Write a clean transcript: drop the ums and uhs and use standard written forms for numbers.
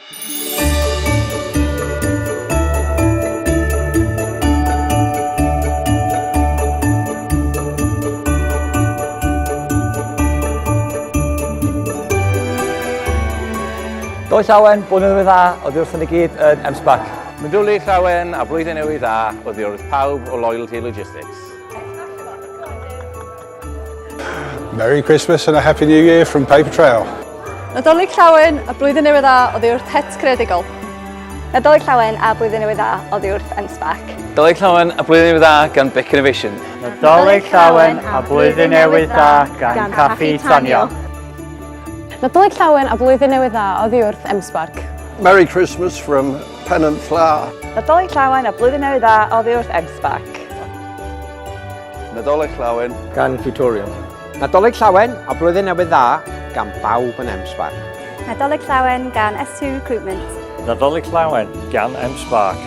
Doedd llawen, blwyddyn newydd dda, oddi wrthon ni gyd yn M-SParc. Nadolig llawen a blwyddyn newydd dda oddi wrth pawb o Loyalty Logistics. Merry Christmas and a Happy New Year from Paper Trail. Nadolig llawen a blwyddyn newydd dda oddi wrth Het Creadigol. Nadolig llawen a blwyddyn newydd dda oddi wrth M-SParc. Nadolig llawen a blwyddyn newydd dda gan Bec Innovation. Nadolig llawen a blwyddyn newydd dda gan Caffi Tanio. Nadolig llawen a blwyddyn newydd dda oddi wrth M-SParc. Merry Christmas from Pennant Flower. Nadolig llawen a blwyddyn newydd dda oddi wrth M-SParc. Nadolig Llawen. Gan Futurium. Nadolig Llawen a Blwyddyn Newydd Dda gan bawb yn M-SParc. Nadolig Llawen gan S2 Recruitment. Nadolig Llawen gan M-SParc.